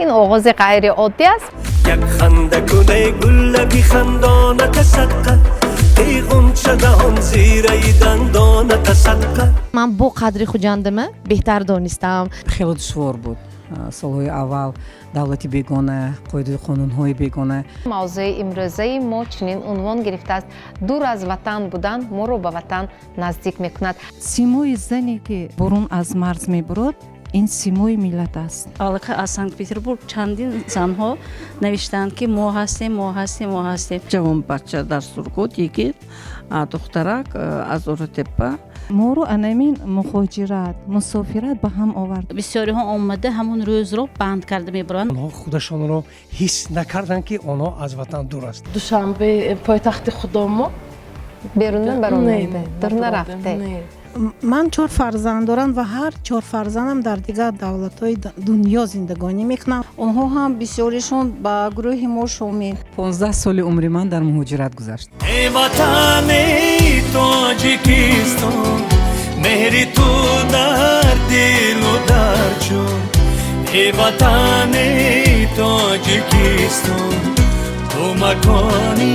Ин оғози ғайриоддӣ аст. Як ханда куне, гуллаби хандона тасадқа, Тиғунча даҳон, зираи дандона тасадқа. Ман бо қадри Хуҷандама беҳтар донистам. Хеле душвор буд солҳои аввал, давлати бегона, қоидаи қонунҳои бегона. Мавзӯи имрӯзаи мо чунин унвон гирифтааст: «Дур аз ватан будан моро ба ватан наздик мекунад». Симои зане, ки бурун аз марз мебурод, ин симои миллат аст. Аллакай аз Санкт Петербург чандин занҳо навиштаанд, ки мо ҳастем, мо ҳастем, мо ҳастем. Ҷавонбача дар Сургут, йигит, духтарак аз Оротепа. Моро анамин мухоҷират, мусофират ба ҳам овард. Бисёриҳо омада, ҳамон рӯзро банд карда мебаранд. Онҳо худашонро ҳис накарданд, ки онҳо аз ватан дур аст. Душанбе пойтахти худомо. Берун набаромаде, дур нарафте. Ман чор фарзанд дорам ва ҳар чор фарзандам дар дигар давлатҳои дунё зиндагонӣ мекунанд. Онҳо ҳам бисёришон ба гурӯҳи мо шомил. 15 соли умри ман дар муҳоҷират гузашт. Эй ватан, эй Тоҷикистон, меҳри ту дар дилу дар ҷон. Эй ватан, эй Тоҷикистон, ту макони